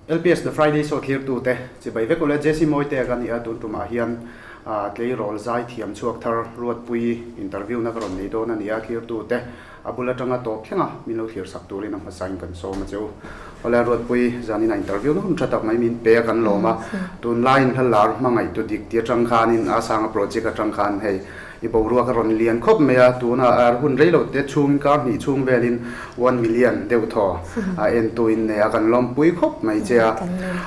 LPS The Friday Show thlirtute chibai vek ule Jesse Mawitea ka ni a, tun tumah hian tleirawl zai thiam chhuak thar Ruatpuii interview na ka rawn nei dawn a ni a, thlirtute a bul atanga tawp thleng a min lo thlir sak turin a hmasain kan sawm a che u. Awle Ruatpuii zanin a interview na hun tha tak mai min pe a kan lawm a, tunlaiin hla lar hmangaih tu dik ti atang khanin a sanga project atang khan hei I boruak a rawn lian khawp mai a, tuna ar hun rei lo te chhungin kar hnih chhung velin one million deuh thaw a entuin nei a, kan lawmpui khawp mai che a.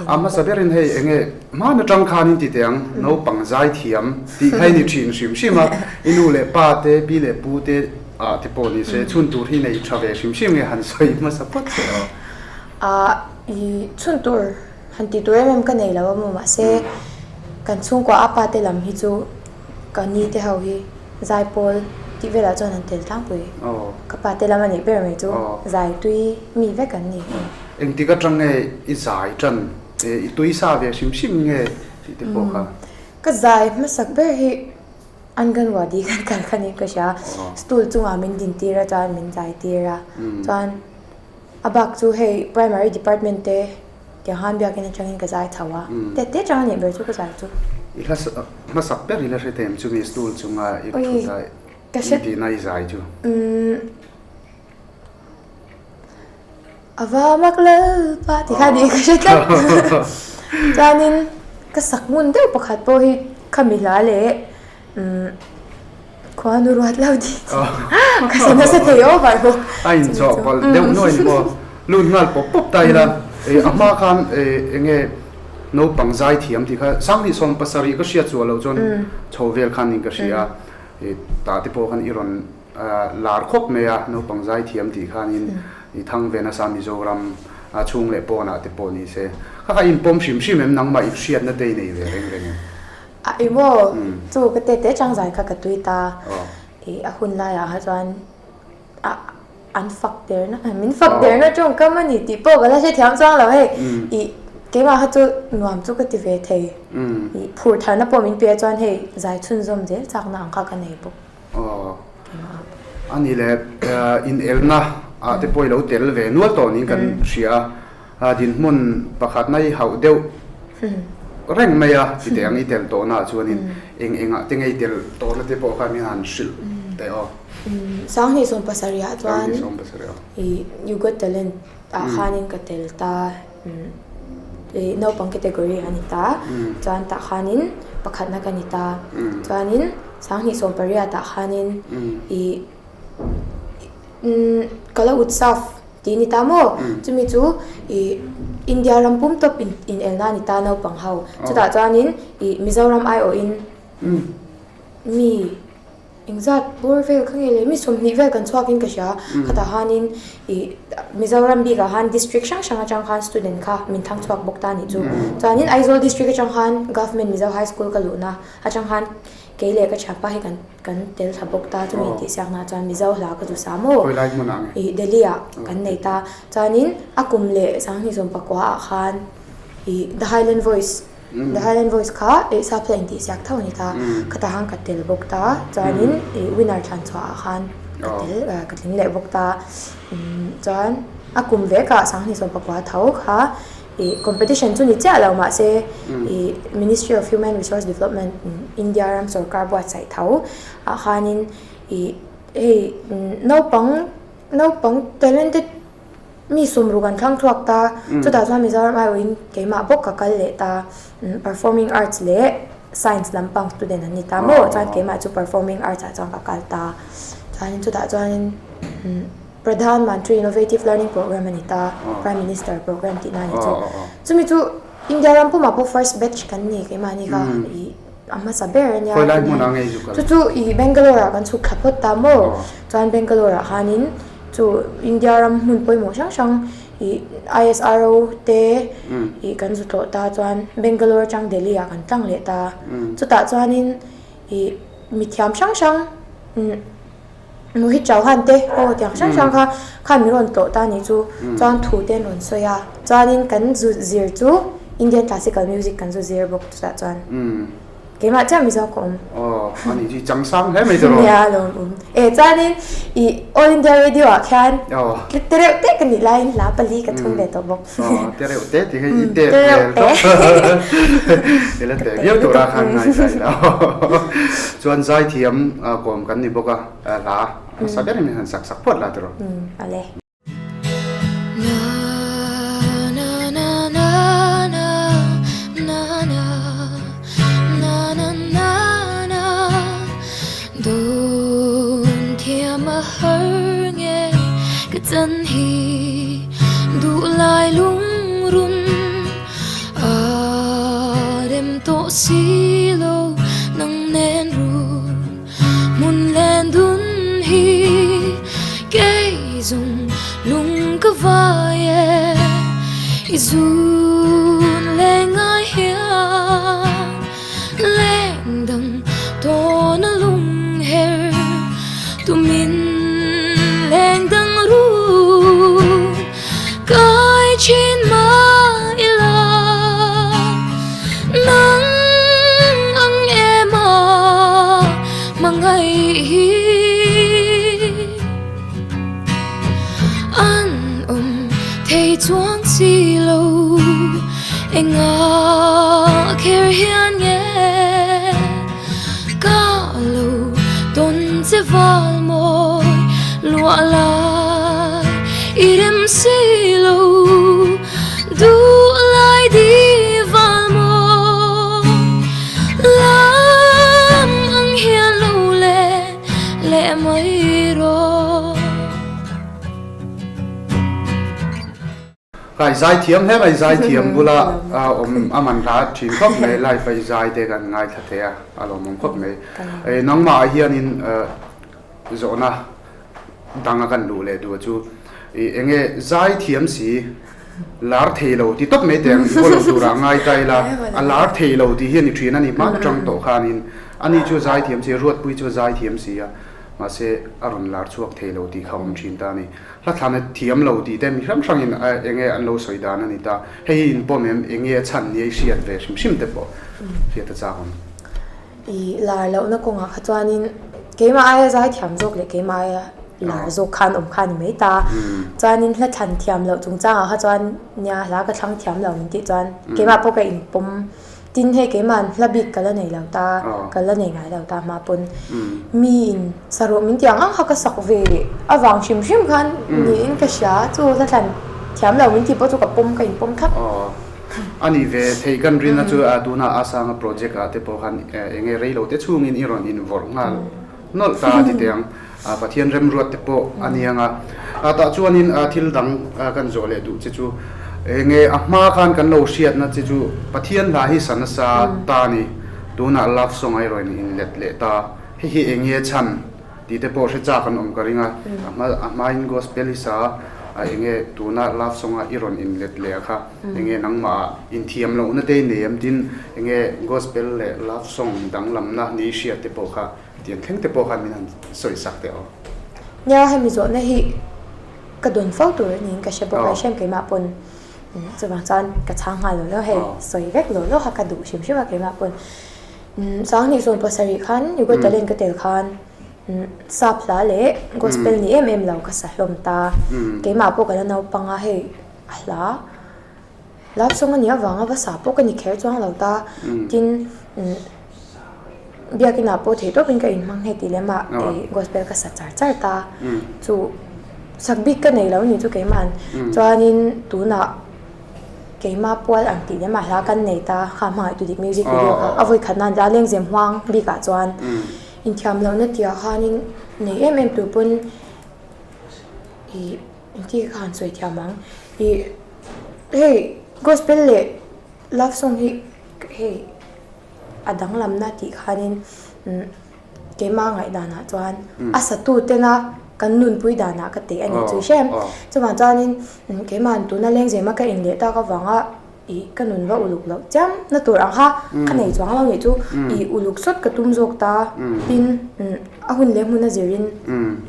A hmasa berin hei enge hman atang khanin ti teh ang, naupang zai thiam tih kha i ni thin hrim hrim a, i nu leh pa te, pi leh pu te ah te pawh ni se chhun tur hi nei tha ve hrim hrim nge han sawi hmasa phawt che aw. Ah i chhun tur han ti tur em em ka nei lo a maw mahse kan chhungkua a pa te lam hi chu Ka ni te ho hi zaipawl tih velah chuan an tel tlangpui. Ka pa te lam a nih ber mai chu zai tui mi vek an ni. Engtik atang nge i zai tan? I tui sa ve hrim hrim nge tih te pawh kha? Ka zai hmasak ber hi Anganwadi kan kal kha niin ka hria. Stool chungah min din tir a chuan min zai tir a. Chuan a bak chu hei primary department te Tiang han biakin atangin ka zai chho a, tet te atang a nih ber chu ka zai chu. I hla hmasak ber i la hre them chumi stool chunga i thut a i tihna i zai chu. Umm A va mak lalpa ti kha nih ka hre tlat. Chuanin ka sak ngun deuh pakhat pawh hi khami hla leh umm Khua nu ruat lo tih chu ka sa nasa thei over bawk. A inchawhpawlh deuh nuai ni maw? Lut nghal pawp pawp ta ila a hma khan enge naupang zai thiam tih kha 2017 ka hriat chuah loh chuan chho vel khan in ka hria a, tah te pawh khan i rawn lar khawp mai a naupang zai thiam tih khanin i thang ve nasa Mizoram chhung leh pawnah te pawh ni se. Kha kha inpawm hrim hrim em nangmah i hriatna te i nei ve reng reng em? A ih maw? Chu ka tete chang zai kha ka tui ta. Ih a hun laiah kha chuan a an fak derna min fak derna tawngkam a ni tih pawh ka la hrethiam chuang lo hei. Ih keimah kha chu nuam chu ka ti ve thei. Ih phur tharna pawh min pe a chuan hei zai chhunzawm zel chakna ang kha ka nei bawk. Aw a ni le inelna ah te pawh i lo tel ve nual tawh niin kan hria a. A dinhmun pakhatna i hauh deuh reng mai a, ti teh ang i tel tawhnaah chuanin eng engah te nge i tel tawhna te pawh kha min han hrilh teh aw. 2017 ah chuan i You Got Talent ah khanin ka tel ta, i naupang category a ni ta, chuan tah khanin pakhatna ka ni ta, chuanin 2018 ah khanin i Kala Utsav Tih ni ta maw? Chumi chu ih India ram pum tawp in inelna a ni ta naupang ho. Chutah chuanin ih Mizoram aiawhin mi engzat bawr vel kha nge le mi 20 vel kan chhuakin ka hria. Khatah khanin ih Mizoram bikah khan district hrang hrang atang khan student kha min thang chhuak bawk ta a nih chu. Chuanin Aizawl district atang khan Government Mizo High School ka luhna atang khan kei leh ka thianpa hi kan Kan tel thla bawk ta chumi intihsiaknaah chuan Mizo hla ka duhsa maw? Khawi lai hmunah nge? Ih Delhi ah kan nei ta. Chuanin a kum leh 2019 ah khan ih The Highland Voice The Highland Voice kha ih Sapla intihsiak tho a ni ta. Khatah khan ka tel bawk ta. Chuanin ih winner thlan chhuah ah khan ka tel ka tling leh bawk ta. Chuan a kum vekah 2019 tho kha Ih competition chu ni chiah lo mahse ih Ministry of Human Resource Development India ram sorkar buatsaih tho ah khanin ih hei naupang naupang talented mi sawmruk an thlang chhuak ta chutah chuan Mizoram aiawhin keimah bawk ka kal leh ta performing arts leh science lampang student an ni ta maw chuan keimah chu performing arts ah chuan ka kal ta chuanin chutah chuanin. Pradhan Mantri Innovative Learning Programme a ni ta, Prime Minister programme tihna a ni chu. Chumi chu India ram pumah pawh first batch kan ni keimahni kha ih a hmasa ber a nia. Khawi lai hmunah ngei zu kal? Chu chu ih Bangalore ah kan chhuk thla phawt ta maw? Chuan Bangalore ah khanin chu India ram hmun pawimawh hrang hrang ih ISRO te ih kan zu tlawh ta chuan Bangalore atang Delhi ah kan tlang leh ta. Chutah chuanin ih mithiam hrang hrang Mohit Chauhan te aw tiang hrang hrang kha khan min rawn tlawh ta nih chu chuan thu te an rawn sawi a chuanin kan zu zir chu Indian classical music kan zu zir bawk chutah chuan. Keimah chiah Mizo ka awm. Aw, ani chu i chang sang hle mai tiraw? Nia alawm awm. E chuanin i All India Radio ah khian te reuh te ka nih laiin hla pali ka thum ve tawh bawk. Aw, te reuh te tih hi i tep hmel tawp. I la teh viau tur a khan ngai ta ila. Chuan zaithiam kawm kan ni bawk a, hla hmasa berin min han sak sak phawt la tiraw? Awle. Hmun len dun hi kei zawng lung ka vai e, i zun leng ngai hian leng dang tawn a lung her tumin leng dang run kai thin mah ila nang ang em a hmangaih hi an awm thei chuang si lo enga kher hian nge ka lo tawn che val mawi luah lai i rem si lo duh lai di val mawi lam ang hian lo let leh mai rawh. Kai zaithiam hle mai zaithiam bula awm a man hla thin khawp mai live a i zai te kan ngaithla thei a a lawmawm khawp mai nangmah ah hianin zawhna danga kan luh leh duh chu i enge zaithiam si lar thei lo ti tawp mai teh ang i follow turah ngai ta ila a lar thei lo tih hian i thin a ni hman atang tawh khanin ani chu zaithiam si Ruatpui chu a zaithiam si a mahse a rawn lar chhuak thei lo tih kha a awm thin ta a ni. Hla thlan a thiam lo tih te mi hrang hrangin enge an lo sawi dan a ni ta. Hei hi inpawm em? Enge a chhan ni a i hriat ve hrim hrim te pawh hriat a chak awm. I lar lohna kawngah kha chuanin keimah aia zai thiam zawk leh keimah aia lar zawk khan awm kha a ni mai ta. Chuanin hla thlan thiam loh chungchangah kha chuan nia hla ka thlang thiam lo min tih chuan keimah pawh ka inpawm. Tin hei keimah hla bik ka la nei lo ta, ka la nei ngai lo ta hma pawn miin saruh min tih ang ang kha ka sak ve avang hrim hrim khan niin ka hria chu hla thlan thiam lo min tih pawh chu ka pawm ka inpawm thlap. Aw a nih ve thei kan rinna chu tunah a sanga project ah te pawh khan eng nge rei lo te chhungin i rawn invawrh nghal. Nawlh ta ti teh ang. Pathian remruat te pawh a ni ang a. Tah chuanin thil dang kan zawh leh duh che chu enge a hma khan kan lo hriatna che chu Pathian hla hi sa nasa ta a ni. Tunah love song a erawh in let leh ta. Hei hi enge chhan tih te pawh hre chak an awm ka ring a. A hma a hmain gospel hi sa a enge tuna love song a i rawn in let leh a kha enge nangmah inthiam lohna te i nei em tin enge gospel leh love song danglamna ni hriat te pawh kha Tiang thleng te pawh khan min han sawi sak teh aw. Nia, hemi zawhna hi ka dawn fo tur niin ka hre bawk a, hrem keimah pawn chuvang chuan ka chhang nghal lo lo hei, sawi vek lo lo kha ka duh hrim hrim a keimah pawn. Sanghnih 70 khan You Got Talent ka tel khan sap hla leh gospel ni em em lo ka sa hlawm ta, keimah pawh ka la naupang a hei a hla. Love song a nih avanga va sa pawh ka ni kher chuang lo ta. Tin, biakinah pawh theih tawpin ka inhmang hei tih lemah gospel ka sa char char ta. Chu sak bik ka nei lo ni chu keima'n. Chuanin tunah keima pual ang tih lemah hla kan nei ta kha hmangaih tu dik music video kha a vawi khat nan la lengzem huang bikah chuan inthiam lohna tihah khanin nei em em tur pawn ih Engti ka han sawi thiam ang? Ih hei gospel leh love song hi hei a danglamna tih khanin umm keimah ngaihdanah chuan a satu tena kan nunpui danah ka teh a nih chu hrem. Chuvang chuanin keimahan tuna lengzema ka inleh tak avanga Ih ka nun va uluk loh chiam na tur ang kha ka nei chuang lo nih chu ih uluk sawt ka tum zawk ta tin a hun leh hmun a zirin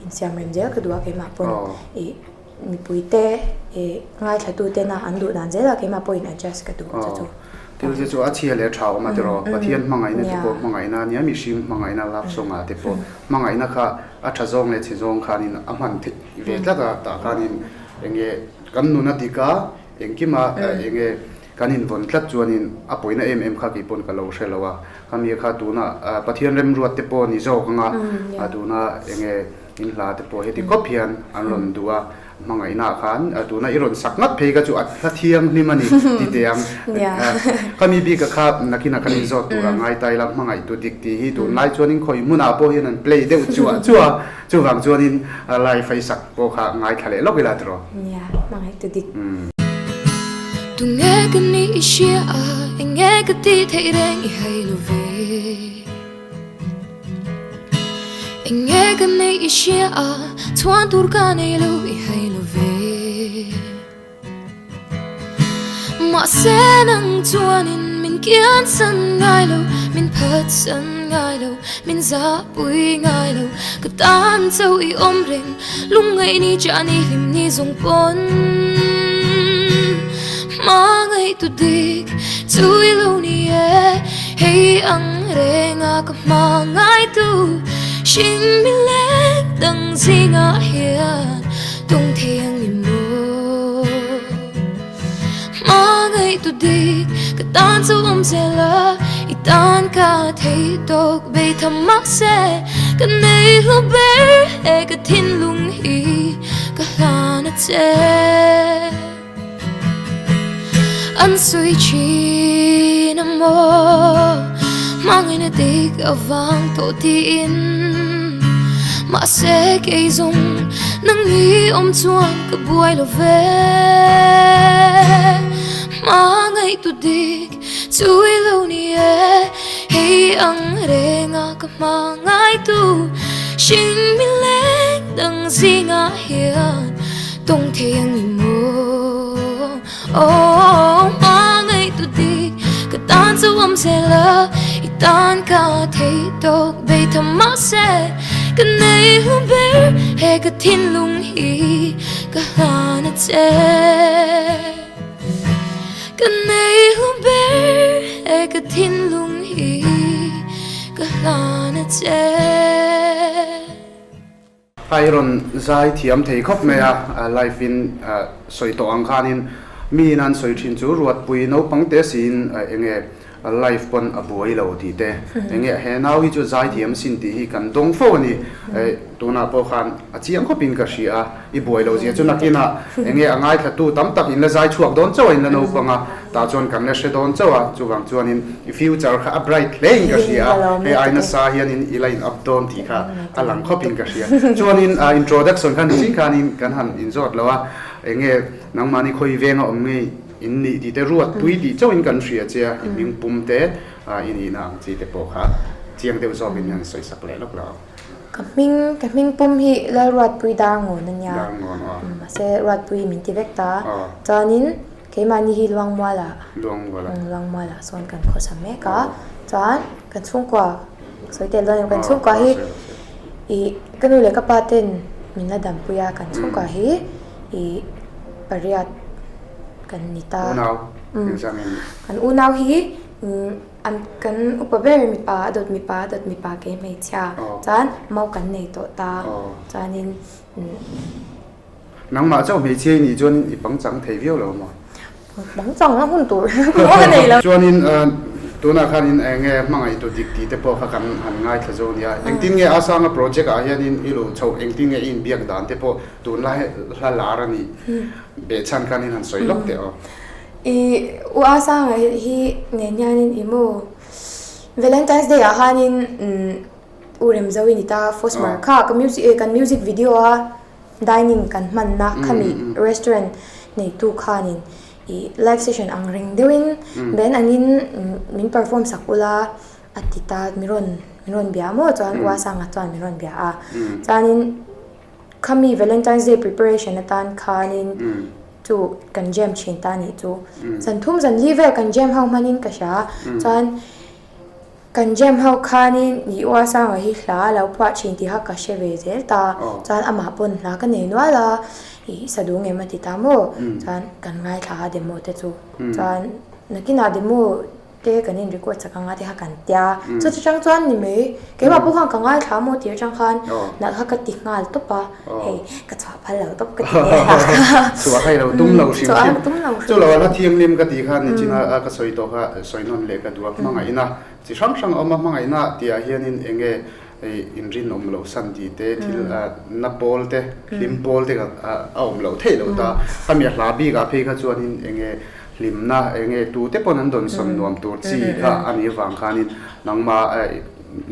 insiam rem zel ka duh a keimah pawn ih mipui te ih ngaithla tu tena an duh dan zel a keimah pawhin adjust ka duh chu chu. Thil te chu a chhia leh a tha awm a tiraw? Pathian hmangaihna te pawh hmangaihna a nia, mihring hmangaihna love song ah te pawh hmangaihna kha a tha zawng leh chhe zawng khanin a hman theih ve tlat a, tah khanin enge kan nun a dik a, engkima enge kan invawn tlat chuanin a pawina em em kha kei pawn ka lo hre lo a, khami kha tuna Pathian remruat te pawh ni zawk anga tuna enge in hla te pawh heti khawp hian an rawn duh a, Hmangaihna ah khan tuna i rawn sak ngat phei kha chu a hla thianghlim a ni ti teh ang. Khami bika kha nakinah khan inzawt tur a ngai ta ila hmangaih tu dik tih hi tunlai chuanin khawi hmunah pawh hian an play deuh chuah chuah a, chuvang chuanin live a i sak pawh kha ngaithla leh lawk ila tiraw. Nia, hmangaih tu dik. Tunge ka nih i hria a, enge ka tih theih reng i hai lo ve. Enge ka nei i hria a, chhuan tur ka nei lo i hai lo ve. Mahse nang chuanin min kian san ngai lo, min phat san ngai lo, min zahpui ngai lo. Ka tan chauh i awm reng, lungngaih ni chah ni hlim ni zawng pawn. Hmangaih tu dik chu i lo ni e. Hei ang renga ka hmangai tu Hring mi leng dang zingah hian Tung thei ang i maw Hmangaih tu dik ka tan chu awm zel a I tan ka thei tawk bei tham mahse Ka nei hlu ber he ka thinlung hi ka hlan a che. An sawi thin a maw Hmangin a dik avang tawh tiin Mahse kei zawng nang hi awm chuan ka buai lo ve Hmangaih tu dik chu i lo ni e Hei ang renga ka hmangai tu Hring mi leng dang zingah hian Tawng thei ang i maw Aw hmangaih tu dik ka tan chu awm zel a I tan ka thei tawk bei tham mahse Ka nei hlu ber he ka thinlung hi ka hlan a che Ka nei hlu ber he ka thinlung hi ka hlan a che. Kha i rawn zai thiam thei khawp mai a, live in sawi tawh ang khanin mi in an sawi thin chu Ruatpui naupang te siin enge live pawn a buai lo tih te, enge he nau hi chu zai thiam sin tih hi kan dawng fo a ni. Tunah pawh khan a chiang khawpin ka hria a, i buai lo zia chu nakinah enge a ngaithlatu tam tak in la zai chhuak dawn chauh a in la naupang a, Tah chuan kan la hre dawn chauh a, chuvang chuanin i future kha a bright hle in ka hria a, hei ai nasa hianin i la in up dawn tih kha a lang khawp in ka hria. Chuanin introduction kha nichin khanin kan han inzawt lo a, enge nangmahni khawi venga awm ngei in nih tih te ruatpui tih chauhin kan hria che a, i hming pum te i nihna ang chi te pawh kha chiang deuh zawkin han sawi sak leh lawk lo ang. Ka hming ka hming pum hi Lalruatpui Darngawn a nia, mahse Ruatpui min ti vek ta, chuanin Keimahni hi Luangmualah Luangmualah sawn kan khawsa mek a, chuan kan chhungkua sawi tel dawn em kan chhungkua hi ih ka nu leh ka pa ten min la dampui a, kan chhungkua hi ih pariat kan ni ta. Kan unau hi an kan upa ber mipa a dawt mipa a dawt mipa kei hmeichhia chuan mau kan nei tawh ta chuanin. Nangmah chauh hmeichhia i nih chuan i pangchang thei viau lo maw? Pangchang a hun tur pawh a nei lo. Chuanin tunah khanin eng nge hmangaih tu dik tih te pawh kha kan han ngaithla zo nia. Engtin nge a sanga project ah hianin i luh chhoh, engtin nge i inbiak dan te pawh tunlai hla lar a nih behchhan khanin han sawi lawk teh aw. I u a sanga hi nen hianin i maw Valentine's Day ah khanin u Remzo i ni ta Fosmar kha ka music kan music video a Dining kan hmanna khami restaurant neitu khanin ih live session ang reng deuhin band angin min perform sak ula a ti ta min rawn min rawn bia maw chuan Ua Sanga chuan min rawn bia a chuanin khami Valentine's Day preparation atan khanin chu kan jam thin ta nih chu zan thum zan li vel kan jam ho hmanin ka hria chuan. Kan jam ho khanin i ua sanga hi hla a lo phuah thin tih kha ka hre ve zel ta, chuan amah pawn hla ka nei nual a, i sa duh ngem a ti ta maw, chuan kan ngaithla a demo te chu, chuan. Nakinah demo te kan in record chak anga te kha kan tia. Chuti chang chuan ni mai, keimah pawh khan ka ngaithla maw tih atang khan nalh kha ka ti nghal tawp a, hei ka chhuah phal lo tawp ka ti leh a kha. Chhuah kha i lo tum lo hrim hrim. Chu lo a hla thianghlim ka tih khan nichina ka sawi tawh kha sawi nawn leh ka duh a, hmangaihna chi hrang hrang a awm a, hmangaihna tihah hianin eng nge inrinawm loh san tih te, thil na pawl te, hlim pawl te a awm loh theih loh ta. Khami a hla bikah phei kha chuanin eng nge Hlimna eng nge tute pawn an dawnsawn nuam tur chi kha a nih avang khanin nangmah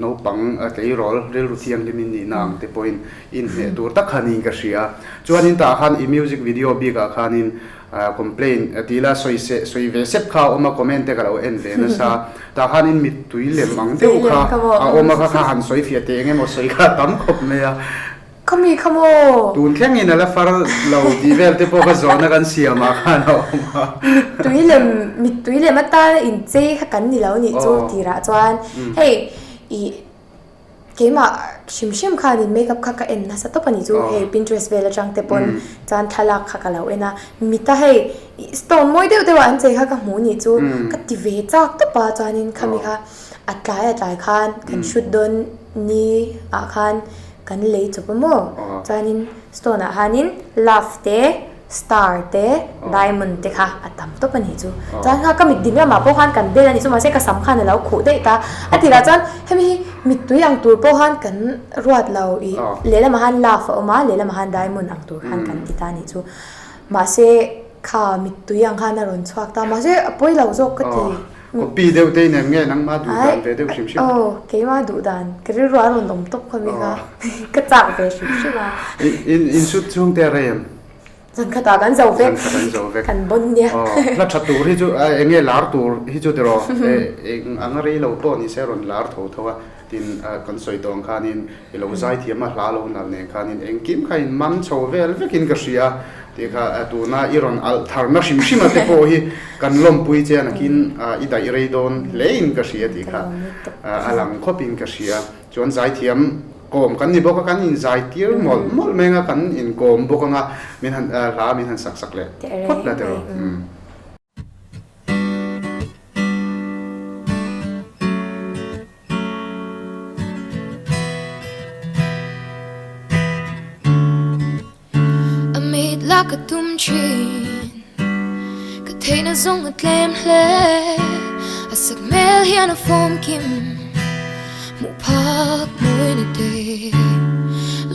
naupang tleirawl rilru thianghlimin nihna ang te pawhin inhneh tur tak kha niin ka hria. Chuanin tah khan i music video bikah khanin complain tih ila sawi se sawi ve sep kha a awm a, comment te ka lo en ve nasa. Tah khanin mittui lem ang deuh kha a awm a, kha kha han sawi fiah teh eng emaw sawi kha a tam khawp mai a. Khami kha maw? Tun thlengin a la far lo tih vel te pawh ka zawhna kan siam ah khan a awm a. Mittui lem, mittui lem atana inchei kha kan ni lo nih chu tirah chuan hei ih keimah hrim hrim khanin makeup kha ka en nasa tawp a nih chu hei pinterest vel atang te pawn chuan thlalak kha ka lo en a, mita hei ih stone mawi deuh deuh ah an chei kha ka hmu nih chu ka ti ve chak tawp a chuanin khami kha a tlai a tlai khan kan shoot dawn ni ah khan Kan lei chawp a maw? Chuanin stone ah hianin love te, star te, diamond te kha a tam tawp a nih chu. Chuan kha ka mit ding lamah pawh khan kan bel a nih chu mahse ka sam khan a lo khuh daih ta. A tirah chuan hemi hi mittui ang tur pawh khan kan ruat lo ih lehlamah khan love a awm a, lehlamah khan diamond ang tur khan kan ti ta a nih chu. Mahse kha mittui ang khan a rawn chhuak ta mahse a pawi lo zawk ka ti. Copy deuh te inen nge nangma duh dan ve deuh hrim hrim? Aw, keima duh dan. Ka rilru a rawn awm tawp kha mi kha. Ka chak ve hrim hrim a. In insut chhung te a rei em? Zan khatah kan zo vek. Zan khat an zo vek. Kan bawn nia. Aw, hla tha tur hi chu eng nge lar tur hi chu tiraw? Eng anga rei lo pawh ni se a rawn lar tho tho a. Tin, kan sawi tawh ang khanin i lo zaithiam a, hla lo nalh nen khanin engkim kha in man chho vel vekin ka hria tih kha tuna i rawn alh tharna hrim hrim a te pawh hi kan lawmpui che a nakin i daih rei dawn hlein ka hria tih kha a lang khawpin ka hria. Chuan zaithiam kawm kan ni bawk a, kan inzaitir mawlh mawlh mai anga kan inkawm bawk anga min han hla min han sak sak leh phawt la tiraw. A mit la ka tum thin Ka theihna zawng a tlem hle A sak hmel hian a fawm kim Hmuh phak mawina te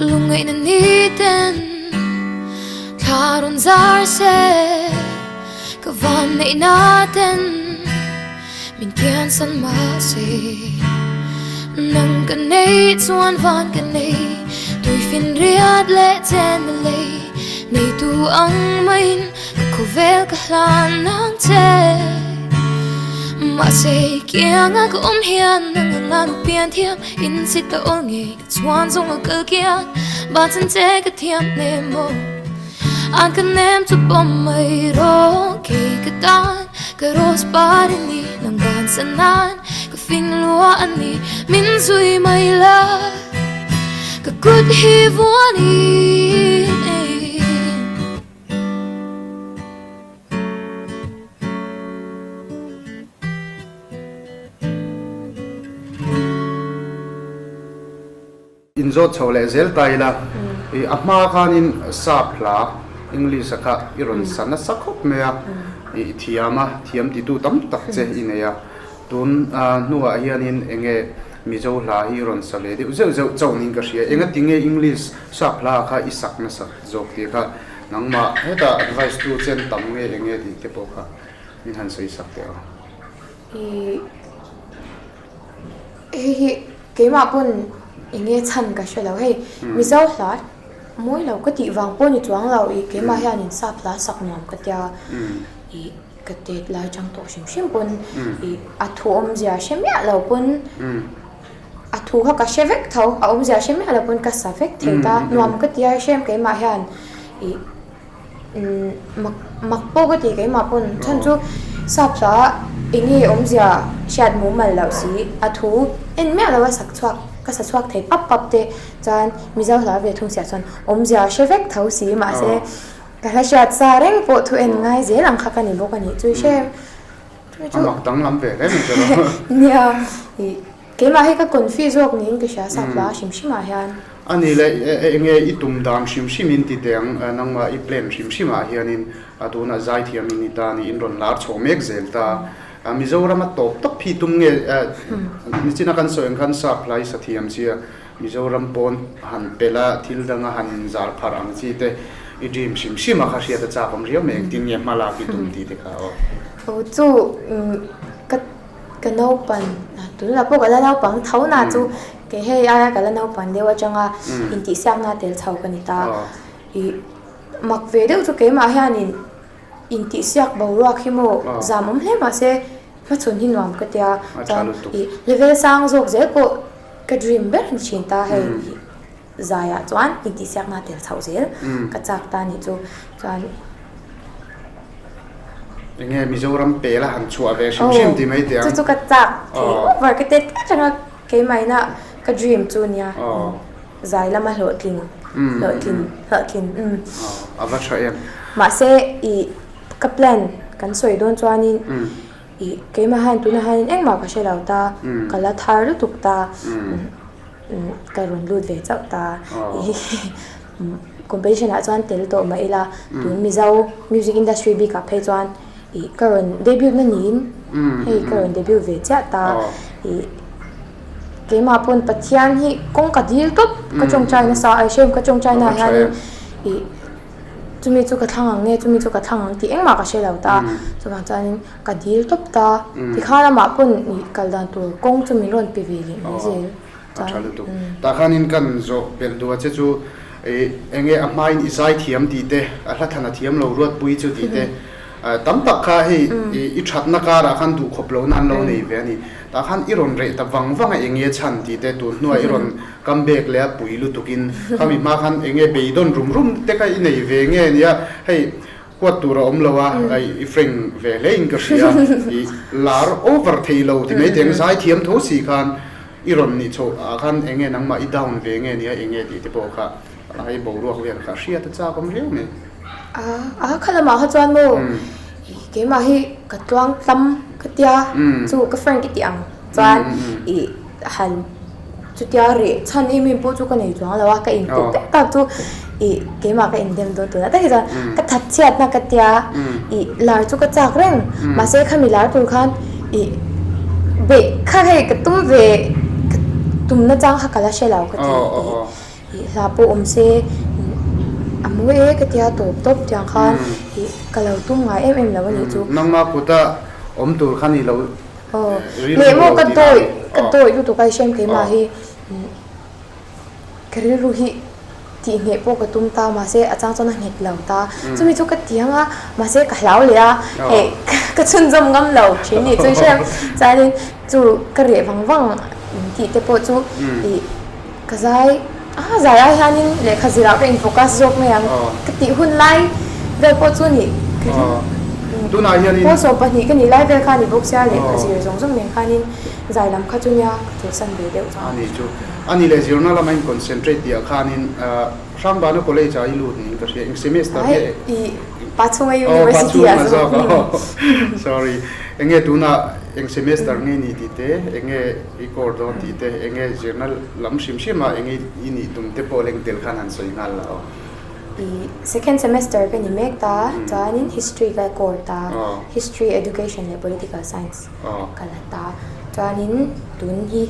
Lungngaihna ni ten Thla rawn zar se Ka van neihna ten Min kian san mahse Nang ka nei chuan van ka nei Tui fin riat leh chen na lei Neitu ang maiin ka khawvel ka hlan nang che Mahse kianga ka awm hian nang anga nu pian thiam In si ta awl ngei ka chuan zawng a kal kiang Ban chan che ka thiam nem maw An ka nem chu pawm mai rawh kei ka tan Ka rose par a ni nang ban san nan ka fing lua a ni min zui mai la ka kut hi vuan in. Inzawt chho leh zel ta ila, i a hma khanin sap hla English a kha i rawn sa nasa khawp mai a, i thiam a, thiam titu tam tak che i nei a, tun hnuah hianin eng nge Mizo hla hi i rawn sa ve deuh zeuh zeuh chauh niin ka hria, enga tinge English sap hla kha i sak nasa zawk tih kha nangmah hetah advice tu chen tam nge eng nge tih te pawh kha min han sawi sak teh ang. I hei hi keimah pawn eng nge chhan ka hre lo hei Mizo hla mawi lo ka tih vang pawh ni chuang lo ih keimah hianin sap hla sak nuam ka tia ih ka tet lai chang tawh hrim hrim pawn ih a thu awmzia hre miah lo pawn a thu kha ka hre vek tho a awmzia hre miah lo pawn ka sa vek thei ta nuam ka tia hrem keimah hian ih. Mak mak pawh ka ti keimah pawn chhan chu sap hla eng nge awmzia hriat mumal loh si a thu en miah lo a sak chhuak ka sa chhuak thei pap pap te chuan Mizo hla ve thung siah chuan awmzia hre vek tho si mahse ka hla hriat sa reng pawh thu en ngai zel ang kha ka ni bawk a nih chu i hrem. A mak danglam ve hle mai chu rawh. Nia, ih keimah hi ka confi zawk niin ka hria sap la hrim hrim ah hian. A ni le, enge i tum dan hrim hrim in ti teh ang, nangmah i plan hrim hrim ah hianin a tunah zaithiam in ni ta ni in rawn lar chho mek zel ta. Mizoram a tawp tawp hi tum nge, nichina kan sawi ang khan sap hlai sathiam chia Mizoram pawn han pel a, thil danga han inzar pharh ang chi te i dream hrim hrim a kha hriat a chak awm riau mai, engtin nge hma lak i tum tih te kha aw. Aw chu ka ka naupan tunah pawh ka la naupang tho na chu kei hei aia ka la naupan deuh atanga intihsiakna tel chho ka ni ta. Ih mak ve deuh chu keimah hianin intihsiak boruak hi maw zam awm hle mahse hmachhawn hi nuam ka tia chuan ih level sang zawk zel pawh Ka dream ber ni thin ta hei zaiah chuan intihsiakna tel chhoh zel ka chak ta nih chu chuan. Enge Mizoram pela han chhuah ve hrim hrim ti mai teh ang. Chu chu ka chak thei over ka tet tlat atanga keimahina ka dream chu nia zai lama hlawhtling hlawhtlin hlawhtlin umm. A va tha em. Mahse ih ka plan kan sawi dawn chuanin. Ih, keimah hian tunah hianin engmah ka hre lo ta, ka la thar lutuk ta, ka rawn lut ve chauh ta. Competition ah chuan tel tawh mah ila, tun Mizo music industry bikah phei chuan ih ka rawn debut na niin hei ka rawn debut ve chiah ta. Ih, keimah pawn Pathian hi kawng ka dil tawp, ka tawngtai nasa a, hrem ka tawngtai naah hianin ih Chumi chu ka thlang ang nge, chumi chu ka thlang ang tih engmah ka hre lo ta. Chuvang chuanin ka dil tawp ta. Tikhan amah pawn ih kal dan tur kawng chu min rawn pe ve leh mai zel. A tha lutuk. Tah khanin kan zawh belh duh a che chu ih enge a hmain i zai thiam tih te, a hla than a thiam lo ruatpui chu tih te. Tam tak kha hei i thatna karah khan duhkhawp lohna an lo nei ve a ni. Tah khan i rawn reh ta vang vang a enge chhan tih te tun hnuah i rawn Kam bek leh a pui lutukin khami hma khan eng nge beidawn rum rum te kha i nei ve nge nia, hei huat tur a awm lo a, i frank ve hle in ka hria, i lar over thei lo ti mai teng zai thiam tho si khan i rawn nih chhoh ah khan eng nge nangmah i down ve nge nia eng nge tih te pawh kha hei boruak vel kha hriat a chak awm riau mai. A a kha lamah kha chuan maw keimah hi ka tluang tlam ka tia chu ka frank i tih ang chuan i han chutia reh chhan em em pawh chu ka nei chuang lo a ka inpuh vek tak chu ih keimah ka indem dawn tunah tak hi chuan ka that chhiatna ka tia ih lar chu ka chak reng mahse khami lar tur khan ih beih kha hei ka tum ve ka tumna chang kha ka la hre lo ka ti ih hla pawh awm se a mawi e ka tia tawp tawp tiang khan ih ka lo tum ngai em em lo a nih chu. Nangmah kuta awm tur kha ni lo. Aw, leh maw ka dawih, ka dawih lutuk a i hrem keimah hi ka rilru hi tih ngheh pawh ka tum ta mahse a chang chuan a nghet lo ta, chumi chu ka ti ang a mahse ka hlau leh a hei ka chhunzawm ngam lo thin nih chu i hrem chuanin chu ka reh vang vang tih te pawh chu ih Ka zai a zai ai hianin lehkha zirah ka in focus zawk mai ang ka tih hun lai vel pawh chu ni ka ring. Tunah hianin Pawlsawm pahnih ka nih lai vel kha a ni bawk sia lehkha zir zawng zawng nen khanin zai lam kha chu nia ka chawlhsan ve deuh chuan. A ni chu. A ni leh zirna lama in concentrate tih ah khanin Hrangbana College ah i lut niin ka hria eng semester nge? Ai i Pachhunga University ah zawk. Sorry. Enge tunah eng semester nge ni tih te enge I court dawn tih te eng nge zirna lam hrim hrim a eng i nih tum te pawh leng tel khan han sawi nghal la aw. I second semester ka ni mek ta chuanin history ka court a, history, education leh political science ka la ta chuanin tun hi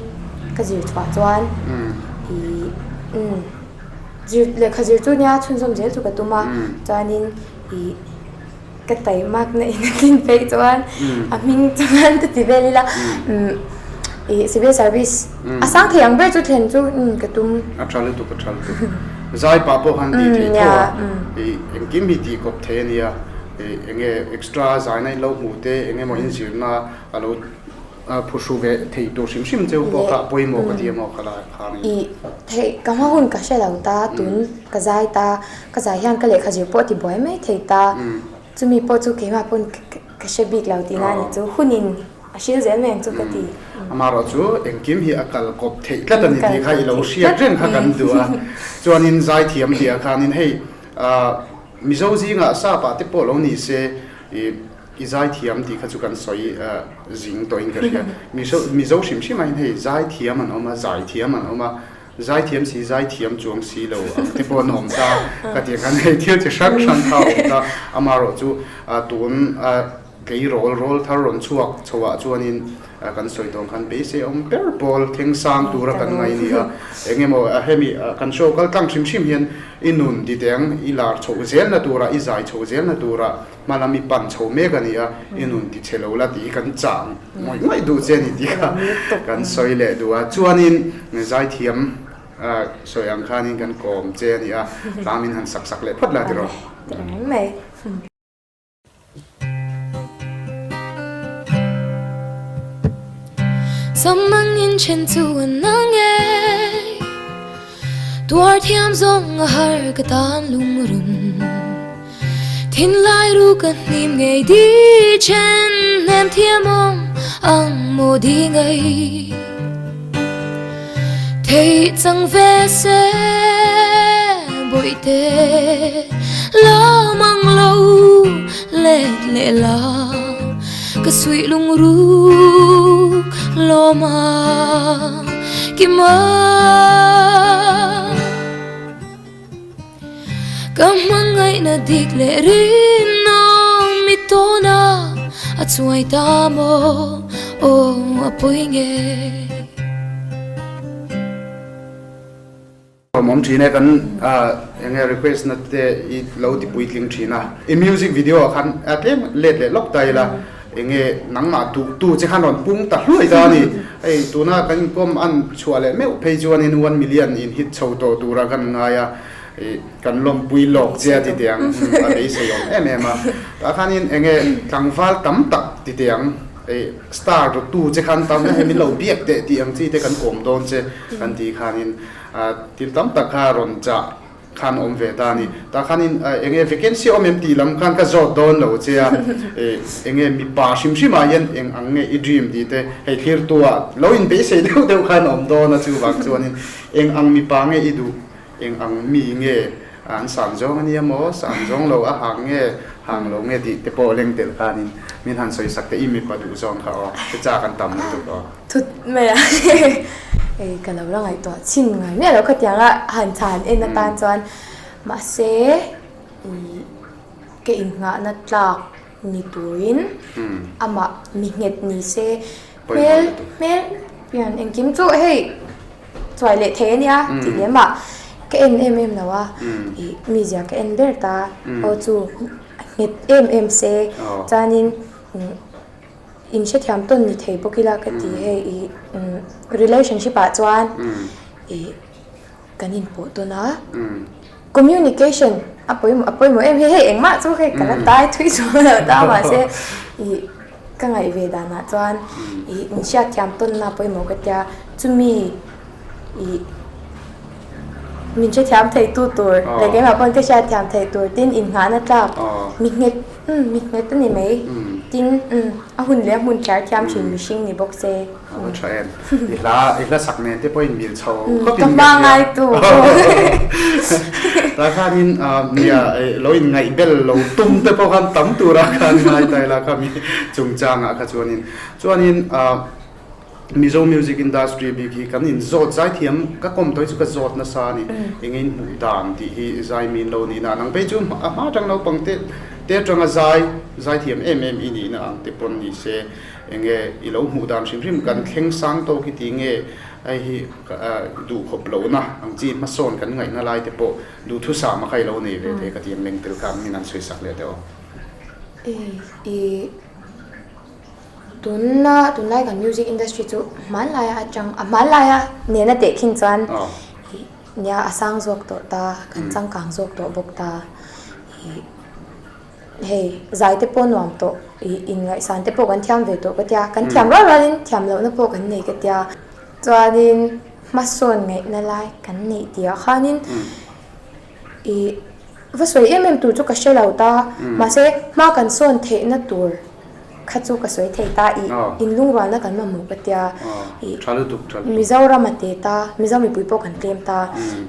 ka zir chhuah chuan i umm zir lehkha zir chu nia chhunzawm zel chu ka tum a chuanin i. Ka taimak na in a tlin peih chuan a hming chuan ka ti vel ila ih civil service a sang thei ang ber chu thlen chu ka tum. A tha lutuk a tha lutuk. Zai pah pawh khan tih theih tho a ih engkim hi tih kawp thei a nia ih enge extra zaina in lo hmuh te eng emaw in zirna a lo phuhru ve thei tur hrim hrim cheu pawh kha a pawimawh ka ti emaw kha lai khan. Ih theih ka hma hun ka hre lo ta tun ka zai ta. Ka zai hian ka lehkha zir pawh a ti buai mai thei ta, chumi pawh chu keimah pawn ka hre bik lo tihna a nih chu, hunin a hril zel mai ang chu ka ti. Amaherawh chu engkim hi a kal kawp theih tlat a ni tih kha i lo hriat reng kha kan duh a, chuanin zaithiam tih ah khanin hei Mizo zingah sap ah te pawh lo ni se i. I zaithiam tih kha chu kan sawi zing tawhin ka hria. Mizo hrim hrim ah hian hei zaithiam an awm a, zaithiam an awm a, zaithiam si zaithiam chuang si lo ang te pawh an awm ta ka tih khan hei thil chi hrang hrang kha a awm ta. Amaherawh chu tun tleirawl rawl thar rawn chhuak chho ah chuanin kan sawi tawng khan beisei awm ber pawl thleng sang tura kan ngai a ni a. Eng emaw hemi kan show kal tlang hrim hrim hian i nun ti teh ang, i lar chhoh zelna turah, i zai chhoh zelna turah Hmalam i pan chho mek a ni a, i nun ti chhe lo la tih hi kan chah ngawih ngawih duh che a ni tih kha kan sawi leh duh a. Chuanin zaithiam sawi ang khanin kan kawm che a ni a, tlamin han sak sak leh phawt la tiraw. Reng mai. Samangin then chu an ang e, tuar thiam zawng a har ka tan lungrun. Thinlai ru ka hnim ngei di chen hnem thiam awm ang maw di ngei Thei chang ve se bawihte la mang lo let leh la ka suih lungruk lawm a kima. Ka hmangaihna dik leh rinawm i tawn a, a chuai ta maw aw a pawi nge. Awm thin e kan eng nge request na te i lo ti puitling thin a i music video ah khan tlem let leh lawk ta ila eng nge nangmah duh tu che khan rawn pung ta hluai ta a ni hei tuna kan inkawm an chhuah leh meuh phei chuanin one million in hit chho tawh tura kan ngai a. Ih kan lawmpui lawk che a ti teh ang, a beisei awm em em a. Tah khanin eng nge tlangval tam tak ti teh ang, ih star tu che khan tam hei min lo biak teh tih ang chi te kan kawm dawn che kan tih khanin thil tam tak kha rawn chah khan awm ve ta a ni. Tah khanin eng nge vacancy awm em tih lam khan ka zawt dawn lo che a, ih eng nge mipa hrim hrim ah hian eng ang nge i dream tih te hei thlirtu ah lo inbeisei deuh deuh khan awm dawn a chuvang chuanin eng ang mipa nge i duh Eng ang mi nge an san zawng a nia maw, san zawng lo a hang nge, hang lo nge tih te pawh leng telh khanin min han sawi sak teh i mipa duh zawng kha aw, te chak an tam lutuk aw. Thut mai a, hei ka lo la ngaihtuah chhin ngai miah lo khatianga han chhan en atan chuan mahse ih ka innghahna tlak ni turin amah mi nghet ni se hmel hmel pian engkim chu hei. Chuai leh thei a nia tih lem ah ka en em em lo a, ih mizia ka en ber ta aw chu a nghet em em se chuanin in hrethiam tawn ni thei bawk ila ka ti hei ih relationship ah chuan ih kan inpawh tawn a communication a pawimawh a pawimawh em hi hei engmah chu hei ka la tai thui chuang lo ta mahse ih. Ka ngaih ve danah chuan ih inhriatthiam tawnna pawimawh ka tia, chumi ih min hrethiam thei tu tur leh keimah pawn ka hriatthiam theih tur tin innghahna tlak mi nghet umm mi nghet a ni mai tin umm a hun leh a hmun thiar thiam thin mihring ni bawk se. A va tha em. I hla i hla sak nen te pawhin mil chho khawp in ka hma ngaitu. Tah khanin nia lo in ngaih bel lo tum te pawh khan tam tura khan ngai ta ila khami chungchangah kha chuanin chuanin Mizo music industry bik hi kan in zawt zaithiam ka kawm tawh hi chu ka zawt nasa a ni eng in hmuh dan tih hi zai min lo nihna nang phei chu a hma atang naupang te te atanga zai zaithiam em em i nihna ang te pawn ni se Enge i lo hmuh dan hrim hrim kan thleng sang tawk hi ti nge hei hi duh khawp lohna ang chi hmasawn kan ngaihna lai te pawh duhthusam a kha i lo nei ve thei ka ti ang leng tel khan min han sawi sak leh teh aw. I tunna tunlai kan music industry chu hmanlaia atang a hmanlaia nena tehkhin chuan nia a sang zawk tawh ta kan changkang zawk tawh bawk ta i. Hei, zai te pawh nuam tawh, ih inngaihsan te pawh kan thiam ve tawh ka tia, kan thiam rual rualin thiam lohna pawh kan nei ka tia. Chuanin hmasawn ngaihna lai kan neih tihah khanin ih va sawi em em tur chu ka hre lo ta, mahse hma kan sawn theihna tur kha chu ka sawi thei ta, ih inlungrualna kan mamawh ka tia, ih Mizoram a te ta, Mizo mipui pawh kan tlem ta,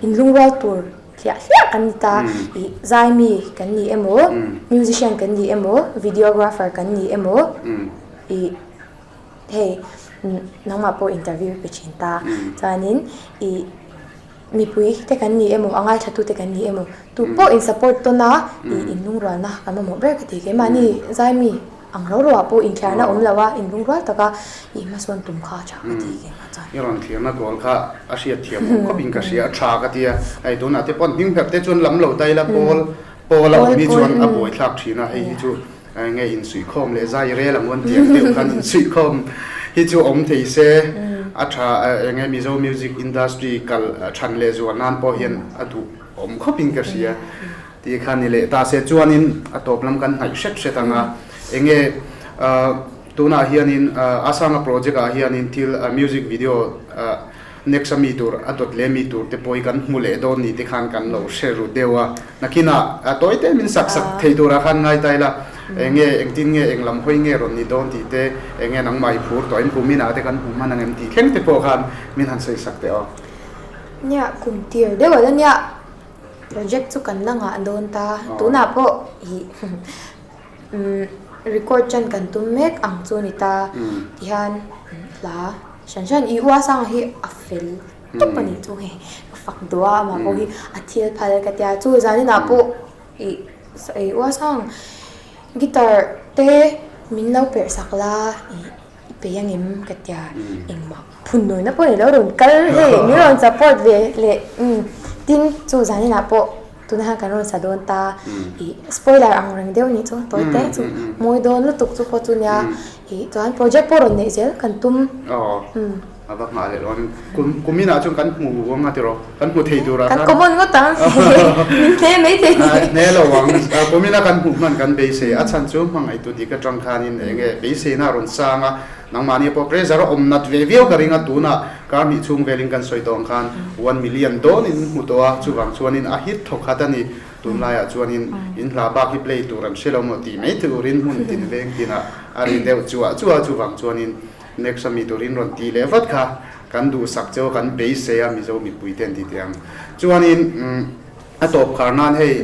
inlungrual tur. hliah hliah kan ni ta. Ih zai mi kan ni emaw, musician kan ni emaw, videographer kan ni emaw, ih hei nangmah pawh interview pe thin ta. Chuanin ih mipui te kan ni emaw, a ngaithla tute kan ni emaw, tu pawh in support tawn a, ih inlungrualna kan mamawh ber ka ti. Keimahni zai mi ang ro ro ah pawh inthiarna awm lo a, inlungrual taka ih hmasawn tum kha a tha ka ti keimah chuan. I rawn thirna goal kha a hriat thiam awm khawp in ka hria, a tha ka ti a. Hei tunah te pawh hming pherh te chuan lam lo dai la, pawl pawl a awm hi chuan a buaithlak thin a, hei hi chu Nge insuihkhawm leh zai rel ang awn tiang deuh khan insuihkhawm hi chu awm thei se a tha enge Mizo music industry kal than leh zual nan pawh hian a duh awm khawp in ka hria tih kha ni leh ta se chuanin a tawp lam kan hnaih hret hret ang a enge tunah hianin Asanga project ah hianin thil music video Next a mi tur a dawt leh mi tur te pawh hi kan hmu leh dawn ni te khan kan lo hre ru deuh a. Nakinah a tawi te min sak sak thei turah khan ngai ta ila, eng nge engtin nge eng lam hawi nge rawn ni dawn tih te, eng nge nangmah i phur tawh em kum inah te kan hmu hman ang em tih thleng te pawh khan min han sawi sak teh aw. Nia, kum tir deuh ala nia, project chu kan la ngah dawn ta, tunah pawh ih Record chan kan tum mek ang chu ni ta tihian hla hran hran i ua sanga hi a fel tawp a nih chu hei ka fak duh a amah pawh hi a thil phal ka tia chu zaninah pawh ih i ua sang guitar te min lo perh sak la ih i peih angem ka tia engmah phun nawina pawh ni lo rawn kal hei min rawn support ve leh tin chu zaninah pawh. Tunah hian kan rawn sa dawn ta ih spoiler ang reng deuh nih chu tawi te chu mawi dawn lutuk chu pawh chu nia ih chuan project pawh rawn neih zel kan tum. Aw a va nghah leh dawn kum kum inah chuan kan hmu ang a tiraw kan hmu thei turah khan kan common ngawt ang min hne mai thei hne lo ang kum ina kan hmuh hman kan beisei a chhan chu hmangaihtu dik atang khanin eng nge beiseina a rawn sang a nangmahni pawh pressure a awm nat ve viau ka ring a tunah Kar hnih chhung velin kan sawi tawh ang khan one million dawnin hmu tawh a, chuvang chuanin a hit thawk khat a ni. Tunlaiah chuanin in hla bak hi play tur an hre lo maw tih mai turin hmun tin veng tinah a ri deuh chuah chuah a, chuvang chuanin next ami turin rawn tih leh vat kha kan duhsak cheu a, kan beisei a Mizo mipui te an ti teh ang. Chuanin a tawp khar nan hei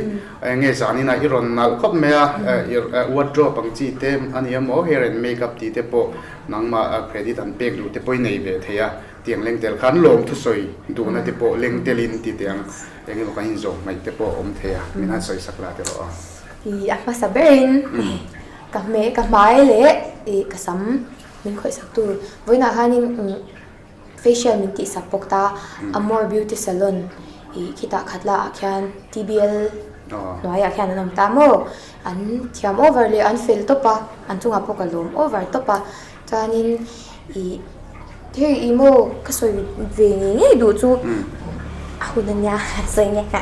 eng nge zaninah i rawn nalh khawp mai a, wardrobe ang chi te a ni emaw hair and makeup tih te pawh Nangmah credit an pek duh te pawh i nei ve thei a, tiang leng tel khan lawm thusawi duhna te pawh leng telin ti teh ang, eng emaw kan inzawh hmaih te pawh a awm thei a, min han sawi sak la teh rawh a. I a hmasa berin ka hmeh ka hmai leh i ka sam min khawih sak tur vawiinah khanin facial min tih sak bawk ta, Amor Beauty Salon i khitah khat la ah khian TBL hnuaiah khian an awm ta maw? An thiam over leh an fel tawp a, an chungah pawh ka lawm over tawp a, chuanin ih hei ih maw ka sawi ve ngei ngei duh chu a hun a nia han sawi nge kha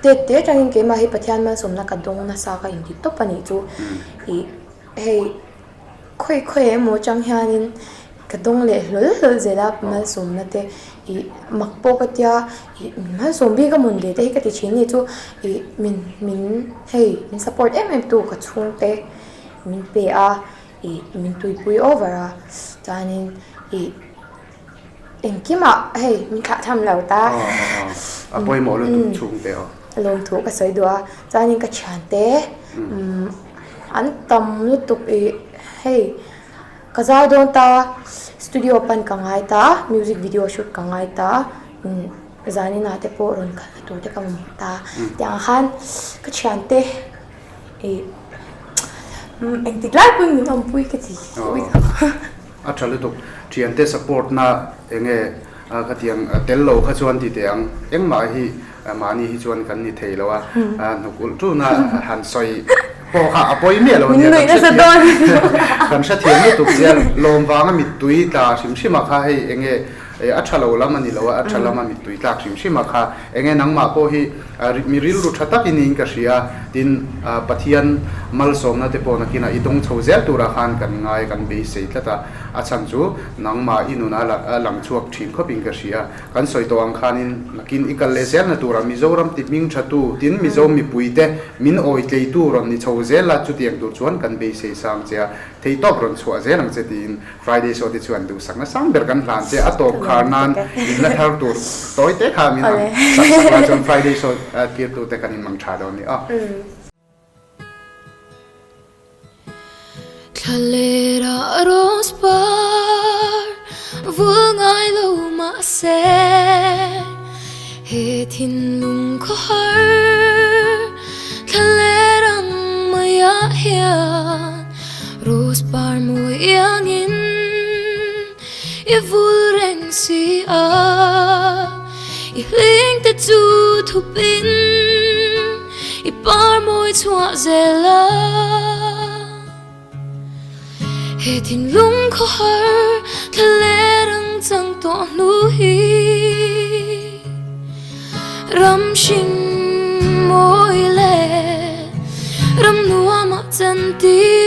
tet te atangin keimah hi Pathian malsawmna ka dawng nasa ka inti tawp a nih chu ih hei. Khawi khawi emaw chang hianin ka dawng leh hlawl hlawl zel a malsawmna te ih mak pawh ka tia ih min malsawm bik a mawn ve te hi ka ti thin ni chu ih min min hei min support em em tu ka chhungte min pe a ih min tuipui over a chuanin ih engkimah hei min thlah tham lo ta a pawimawh lutuk chhungte aw lawmthu ka sawi duh a chuanin ka thiante umm. An tam lutuk ih hei ka zai dawn ta studio pan ka ngai ta music video shoot ka ngai ta umm zanin ah te pawh rawn kalna tur te ka mamawh ta tiang khan ka thiante ih engtik lai pawhin min awmpui ka ti a tha lutuk thiante support na enge A khatiang tel lo kha chuan ti teh ang, engmah hi mahni hi chuan kan ni thei lo a, hnuk ulh tuna han sawi pawh kha a pawi miah lo ania, kan hrethiam kan hrethiam lutuk che a, lawm vanga mittui tla hrim hrim a kha hei enge a tha lo lam a ni lo a, a tha lama mittui tlak hrim hrim a kha enge nangmah pawh hi mi rilru tha tak i niin ka hria, tin Pathian malsawmna te pawh nakinah i dawng chho zel turah khan kan ngai kan beisei tlat a. A chhan chu nangmah i nuna a lang chhuak thin khawpin ka hria. Kan sawi tawh ang khanin nakin i kal leh zelna turah Mizoram ti hming thatu tin Mizo mipuite min awitleitu rawn ni chho zel a, chutiang tur chuan kan beisei sang che a, theitawp rawn chhuah zel ang che tiin Friday Show te chuan duhsakna sang ber kan hlan che a tawp. khar nan in la thar tur tawi te kha min han sak sak la chuan Friday show tir tu te kan in mang tha dawn ni aw. Thlalera rose par vul ngai lo mahse he thinlung khawhar thlaler ang maiah hian rose par mawi iangin i vul reng si a, i hling te chu thupin i par mawi chhuah zel a. He thinlung khawhar thlaler ang chang tawh hnu hi ram hring mawi leh ram nuamah chantir.